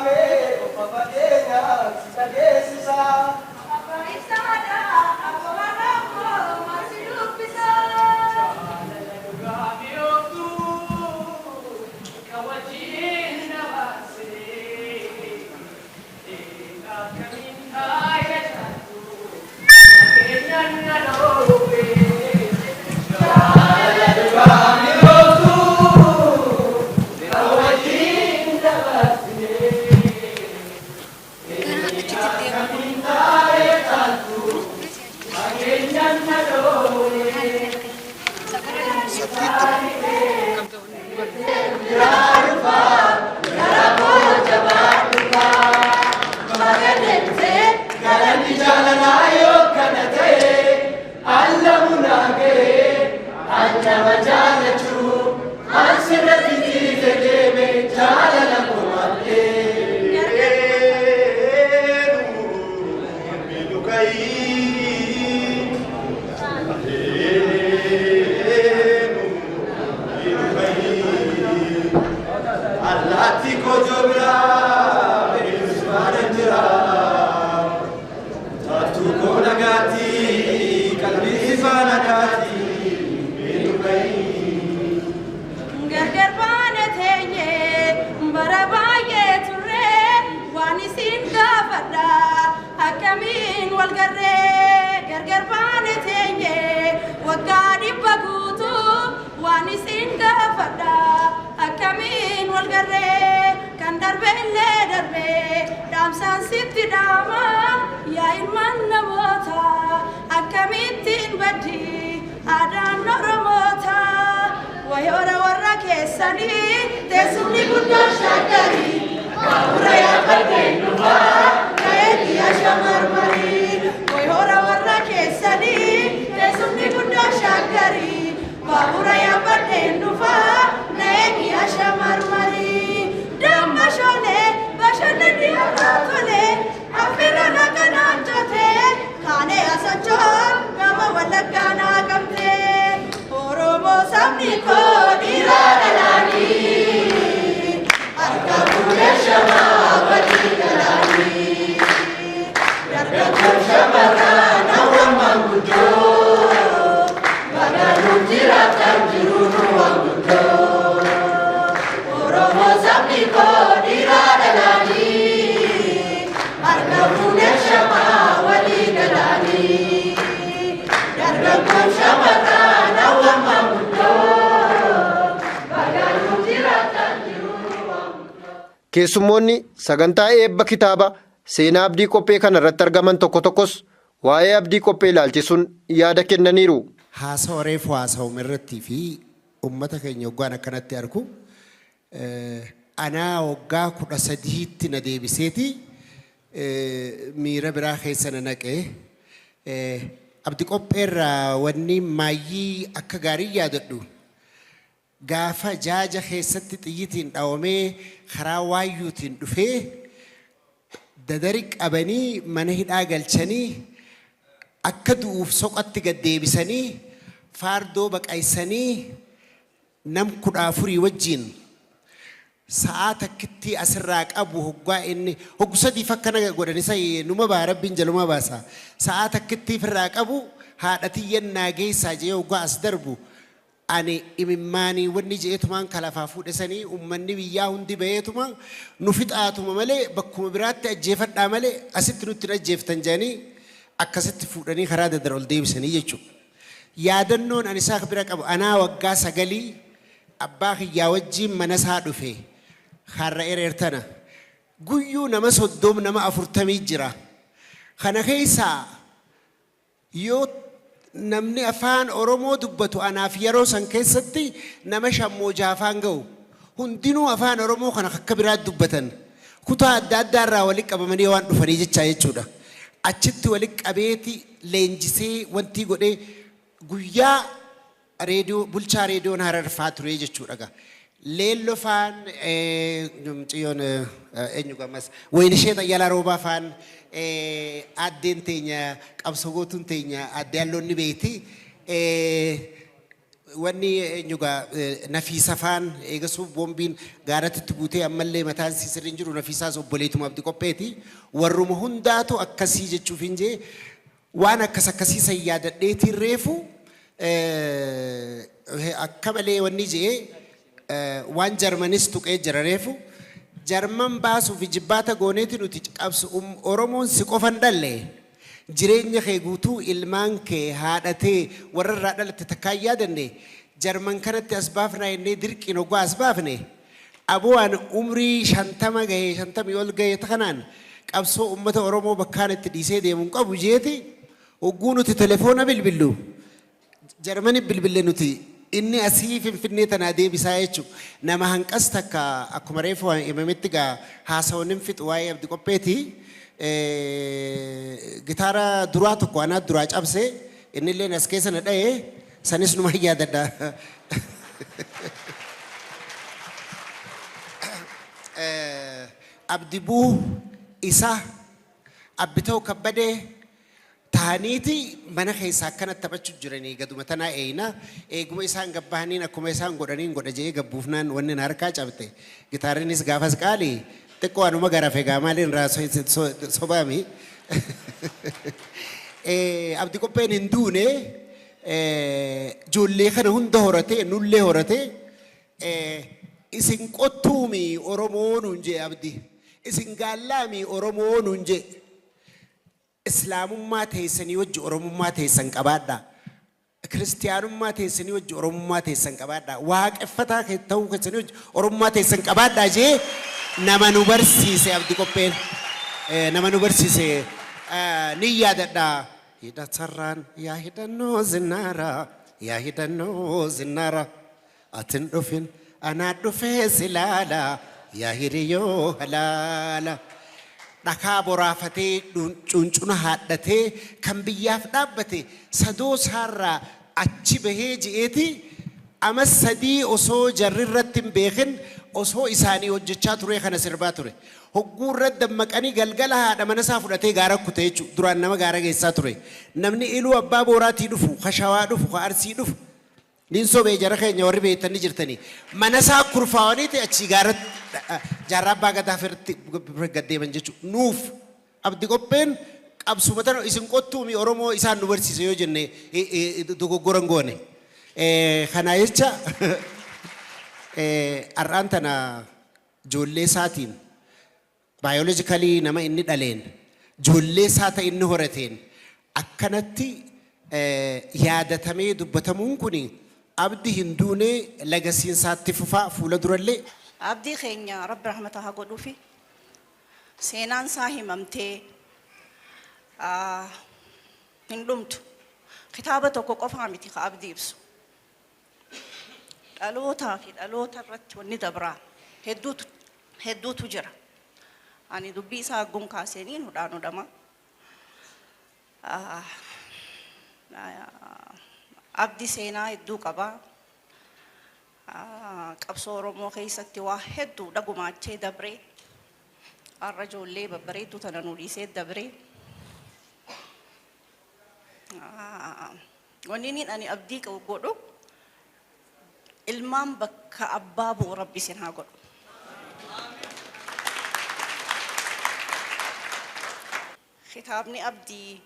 waamee qofa fageenyaan si dhageessisa. Abbaa ibsaadha abbaa warraa koo maal si dubbisa. Jaalala dhugaa mi'ooftuu ka wajjin dabarsine akkamiin taa'ee caaltu fageenyaan na dhoowwe. Jaalala dhugaa mi'ooftuu ka wajjin dabarsine akkamiin taa'ee caaltu fageenyaan na dhoowwe. Galanni jaalalaa yoo kana ta'e allamu naa ga'e an nama jaalachuu an sirratti dhiise deeme jaalala komadhee. Allaatti kojoo biraa eenyus faana jira. Taatu koo nagaatti qalbii si faana kaati eenyu kayi. Gargar baane teenye bara baay'ee turre waan isin gaafadha akkamiin wal garree. Gargar baane teenye waggaa 100 guutuu waan isin gaafadha akkamiin wal garree. Kan darbe illee darbe dhaamsaan sitti dhaama yaa ilmaan namoota akkamittiin baddi aadaan Oromoota. Wayoora warra keessanii teessumni guddaan Shaggarii baabura yaabbadheen dhufaa ka'ee biyya shamarmarii. Wayoora warra keessanii teessumni guddaan Shaggarii baabura yaabbadheen dhufaa na'ee biyya shamarmarii. Damma shoolee bashannanni har'aa tolee affeerraan akkanaan jotee kaanee asochoon gama Wallaggaa naa qabdee. Oromoo sabni koo dhiiraa dhalaanii harka fuudhee shamaa walii galaanii. Dargaggoon shamarran hawwan maanguddoo magaaluun jiraatan jiruun waan guddoo. Oromoo sabni koo dhiiraa dhalaanii harka fuudhee shamaa walii galaanii. Dargaggoon shamarran hawwan maanguddoo magaaluun jiraatan jiruun waan guddoo. Keessummoonni sagantaa eebba kitaaba seenaa Abdii Qophee kana irratti argaman tokko tokkos waa'ee Abdii Qophee ilaalchisuun yaada kennaniiru. Haasawa reefu haasawame irratti fi ummata keenya hoggaan akkanatti arku anaa waggaa 13tti na deebiseeti miira biraa keessa na naqe. Abdi Qopheerraa wanni maayyii akka gaarii yaadadhu gaafa Jaaja keessatti xiyyitiin dhawamee karaa Waayyuutiin dhufee Dadari qabanii mana hidhaa galchanii akka du'uuf soqatti gad deebisanii faardoo baqaysanii nam 14 wajjiin sa'aa takkittii asirraa qabu hoggaa inni hoggu sadiif akkana godhan isa numa baha Rabbiin jaluma baasa sa'aa takkittii firraa qabu haadha tiyyan naa geessaa je'ee hoggaa as darbu Ani imimmaanii wanni je'eetumaan ka lafaa fuudhe sanii ummanni biyyaa hundi bayeetuma nu fixaatuma malee bakkuma biraatti ajjeefadhaa malee asitti nutti hin ajjeeftan je'anii akkasitti fuudhanii karaa Dadar ol deebisanii jechuudha. Yaadannoon ani isaa bira qabu anaa waggaa sagalii abbaa kiyyaa wajjiin mana isaa dhufe Kaarra Ereer tana guyyuu nama soddoom nama afurtamii jira. Kana keessaa Yoo namni afaan Oromoo dubbatu anaaf yaroo san keessatti nama shan moo jaafaan ga'u. Hundinuu afaan Oromoo kana akka biraatti dubbatan. Kutaa adda addaa irraa walitti qabamanii waan dhufanii jechaa jechuudha. Achitti walitti qabeeti leenjisee wantii godhee guyyaa reediyoo bulchaa reediyoon Harar faa turee jechuudha gaa. Leello faan mucayyoon eenyu gammas Wayinishee Xayyalaa Roobaa faan aaddeen teenya qabsoo gootuun teenya aadde Halloon ni beekti. Wanni eenyu gaa Nafiisa faan eegasuu boombiin gaaratti itti buutee ammallee mataan isii sirri hin jiru. Nafiisaas obboleetuma Abdi Qopheeti. Warruma hundaatu akkasii jechuuf hin jee waan akkas akkasii san yaadadheetiin reefu akka malee wanni jee waan Jarmanis tuqee jira reefu. Jarman baasuuf jibbaata gooneeti nuti qabsu Oromoon si qofan dhalle. Jireenya kee guutuu ilmaan kee, haadha tee, warra irraa dhalatte takkaa hin yaadanne? Jarman kanatti as baafnaa jennee dirqiin hoggaa as baafne, aboo an umrii 50 gahe, shantamii ol gahe kanaan qabsoo ummata Oromoo bakkaan itti dhiisee deemu hin qabu jeeti hogguu nuti telefoona bilbillu, Jarmani bilbille nuti inni asii Finfinnee tanaa deebisaa jechu. Nama hanqas takka akkuma reefu himametti gaa haasawan hin fixu waa'ee Abdi Qopheeti. Gitaara duraa tokko anaa duraa cabse innilleen as keessa na dhaye sanis numa yaadadha. Abdi Buu isa Abbitoo Kabbadee tahaniiti mana keessa akkana taphachu jiranii gaduma tanaa eeyna eeguma isaan gad bahaniin akkuma isaan godhaniin godha je'ee gad buufnaan wanni na harkaa cabte gitaarrinis gaafas qaali xiqqoo anuma garafe gaa maaliin irraa sobaami Abdi Qopheen hin duune ijoollee kana hunda horatee nullee horatee isin qottuumi Oromoo nuun je'e Abdi isin gaallaami Oromoo nuun je'e Islaamummaa teessanii wajji Oromummaa teessan qabaadhaa. Kiristiyaanummaa teessanii wajji Oromummaa teessan qabaadhaa. Waaqeffataa ta'uu keessanii wajji Oromummaa teessan qabaadhaa jee nama nu barsiise Abdi Qopheen. Nama nu barsiise ni yaadadha. Hidhatarraan yaa hidhannoo zinnaara yaa hidhannoo zinnaara atin dhufin anaa dhufee si laala yaa hiriyoo halaala. Dhakaa boraafatee cuuncuna haadhatee kan biyyaaf dhaabbate sadoo isaarraa achi bahee je'eeti ama 3 osoo jarri irratti hin beekin osoo isaanii hojjechaa turee kana sirbaa ture. Hogguu irratti dammaqanii galgala haadha mana isaa fudhatee gaara kute jechuudha. Duraan nama gaara geessaa ture. Namni Iluu Abbaa Booraatii dhufu, ka Shawaa dhufu, ka Arsii dhufu Nin sobee jara keenya warri beektan ni jirtanii. Mana isaa kurfaawaniiti achii gaaratti Jaarraa Abbaa Gadaa firtti gad deeman jechuudha. Nuuf Abdi Qopheen qabsuma tana isin qottuumi Oromoo isaan nu barsiise yoo jenne dogoggora hin goone. Kanaa jecha har'aan tana ijoollee isaatiin Biologically nama inni dhaleen, ijoollee isaa ta inni horateen akkanatti yaadatamee dubbatamuun kuni Abdi hin duune legacy'n isaa itti fufa fuula durallee. Abdii keenya rabbi rahmata haa godhuufi seenaan isaa himamtee hin dhumtu kitaaba tokko qofaa miti ka abdii ibsu Dhalootaa fi dhaloota irratti wanni dabraa hedduutu hedduutu jira. Ani dubbii isaa hagguun kaaseenii hudhaan hudhama. Abdi seenaa hedduu qaba. Qabsoo Oromoo keessatti waa hedduu dhagumaachee dabree. Har'a ijoollee babbareedduu tana nu dhiisee dabree. Wanni inni ani abdii qabu godhu ilmaan bakka abbaa bu'u rabbi isin haa godhu. Kitaabni abdii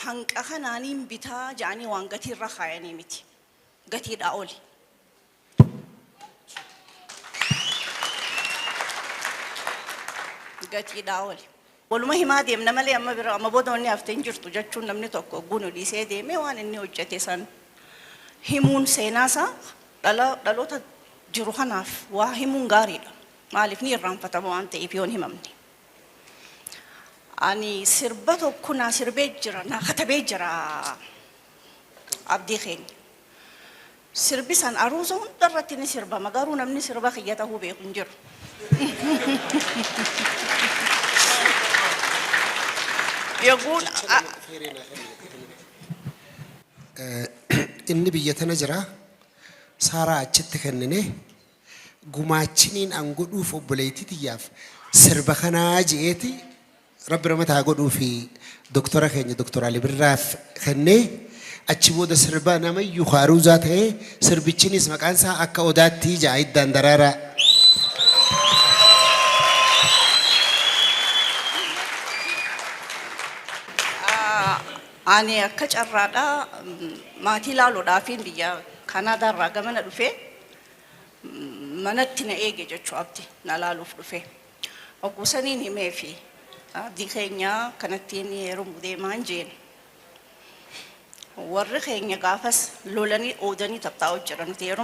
hanqa kanaaniin bitaa ja'anii waan gatii irra kaayanii miti. Gatiidhaa oli. Gatiidhaa oli. Waluma himaa deemna malee amma bira amma booda wanni hafte hin jirtu jechuun namni tokko hogguu nu dhiisee deeme waan inni hojjete san himuun seenaa isaa dhala dhaloota jiru kanaaf waa himuun gaariidha. Maaliif ni irraanfatama waan ta'eef yoon himamne. Ani sirba tokko naa sirbee jira naa katabee jira abdii keenya. Sirbi san aruuza hunda irratti ni sirbama garuu namni sirba kiyya tahuu beeku hin jiru. Yogguun Inni biyya tana jira. Saaraa achitti kennine. Gumaachiniin an godhuuf obboleettii tiyyaaf sirba kanaa je'eeti Rabbi rahmata haa godhuufi doktora keenya Doktor Ali Birraaf kennee. Achi booda sirba namayyuu haaruuzaa ta'ee sirbichinis maqaan isaa akka odaatti ja'a hiddaan daraaraa. Ani akka carraadhaa maatii laaluudhaafiin biyya Kanaadaarraa gamana dhufee manatti na eege jechuu Abdi na laaluuf dhufe. Hogguu saniin himee fi Abdii keenya kanattiin heerumu deemaan jeen. Warri keenya gaafas lolanii oodanii taphtaa'u jira nuti yeroo